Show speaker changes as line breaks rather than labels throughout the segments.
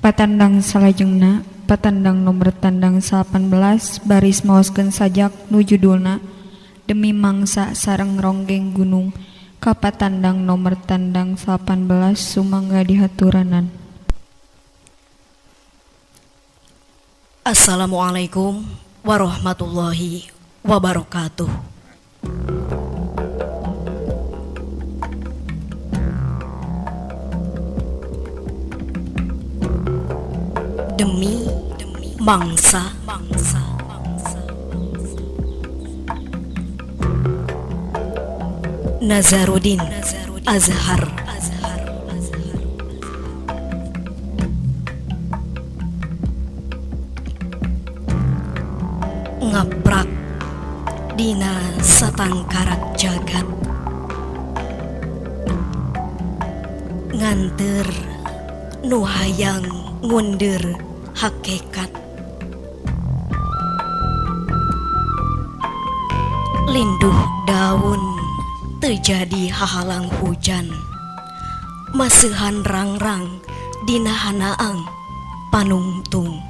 Patandang salajengna, patandang nomer tandang 18 baris maoskeun sajak nu judulna Demi Mangsa Sareng Ronggeng Gunung ka patandang nomer tandang 18 sumangga dihaturanan.
Assalamualaikum warahmatullahi wabarakatuh. Demi mangsa, Nazaruddin Azhar. Ngaprak dina satangkarak jagat, nganter nu hayang ngundur hakikat, linduh daun terjadi hahalang hujan, maseuhan rangrang dina hanaang panungtung.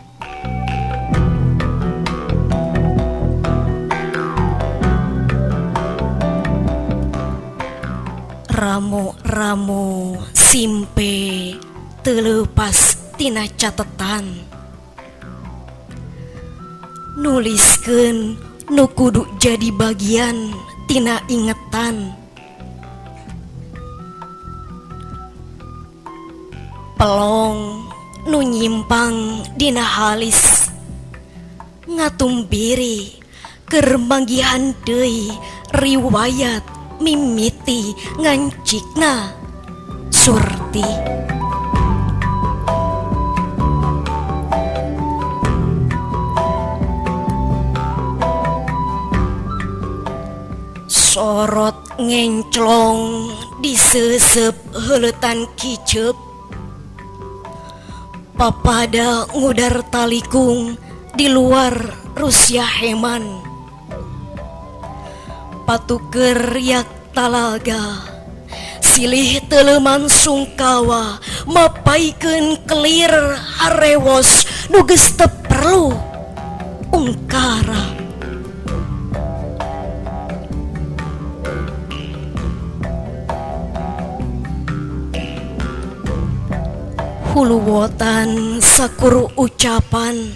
Ramo-ramo simpe teu leupas tina catetan, nuliskeun nu kudu jadi bagian tina ingetan. Pelong nu nyimpang dina halis, ngatumbiri keur manggihan deui riwayat mimiti ngancikna surti. Sorot ngenclong disesep heuletan kicep, papada ngudar talikung di luar Rusia heman, patuker yak talaga silih teleman sungkawa mapaikeun kelir harewos nu geus teu perlu ungkara. Huluwotan sakur ucapan,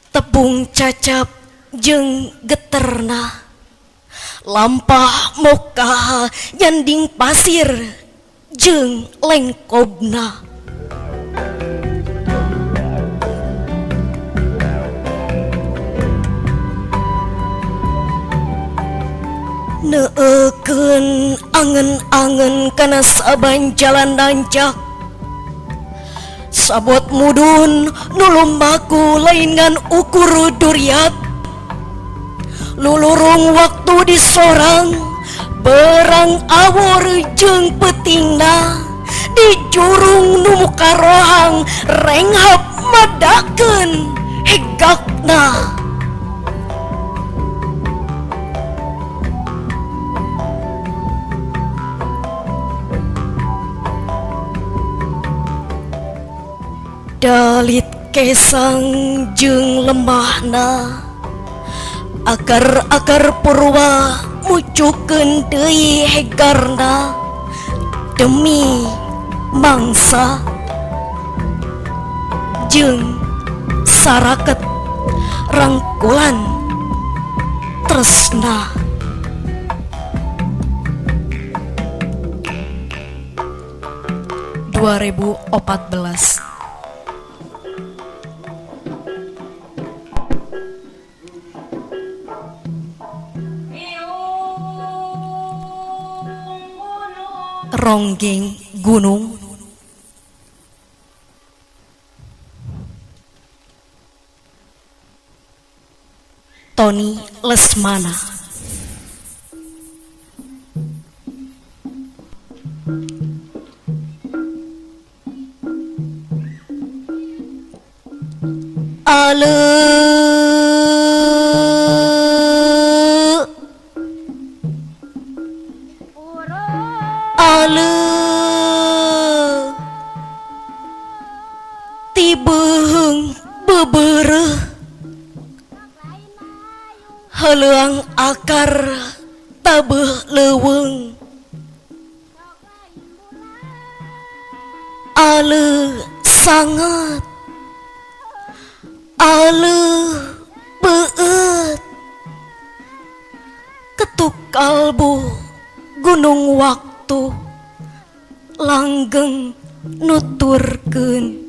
tepung cacap jeung geterna, lampah mokaha nyanding pasir jeung lengkobna. Neukeun angen-angen kana saban jalan nancak, sabot mudun nu lumaku lain ngan ukur duriat, lulurung waktu disorang berang awur jeung peutingna, di jurung nu muka rohang renghap madakeun hegakna. Dalit kesang jeung lemahna, akar-akar purwa mucukeun deui hegarna, demi mangsa jeung saraket rangkulan tresna. 2014. Ronggeng Gunung. Toni Lesmana. Ale ale Kebereh Haleuang akar tabeuh leuweung Ale sangat Ale beueut Ketuk kalbu gunung waktu langgeng nuturkeun.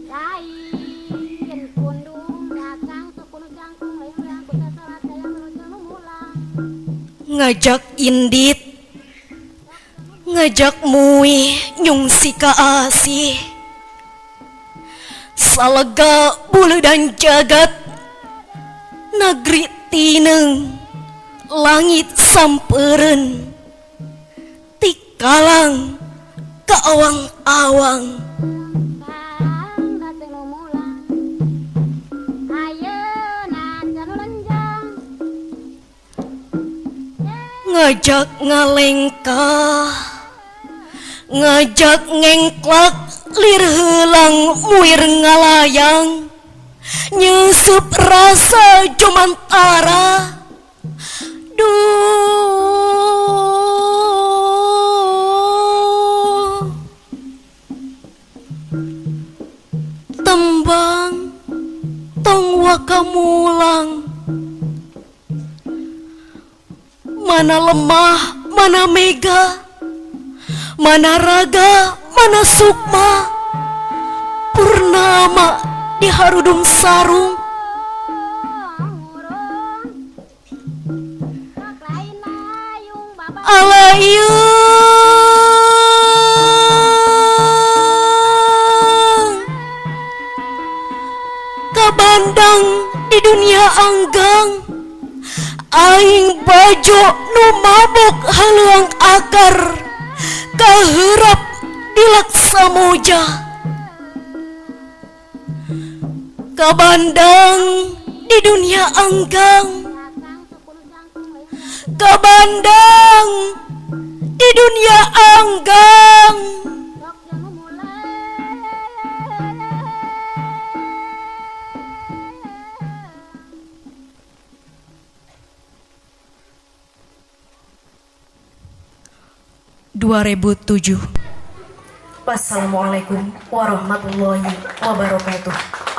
Ngajak indit ngajak muih nyungsi ka asih salega bulu dan jagat negeri tineng langit sampeureun tikalang ka awang-awang. Ngajak ngalengkah ngajak ngengklak lir heulang muir ngalayang nyeusup rasa jumantara. Duh, tembang tong wakamulang mana lemah mana mega mana raga mana sukma purnama di harudung sarung. Alayung kabandang di dunia anggang aing bajo nu mabok haleuang akar kaheurap di laksamoja. Kabandang di dunia anggang kabandang di dunia anggang. ...2007. Wassalamualaikum warahmatullahi wabarakatuh.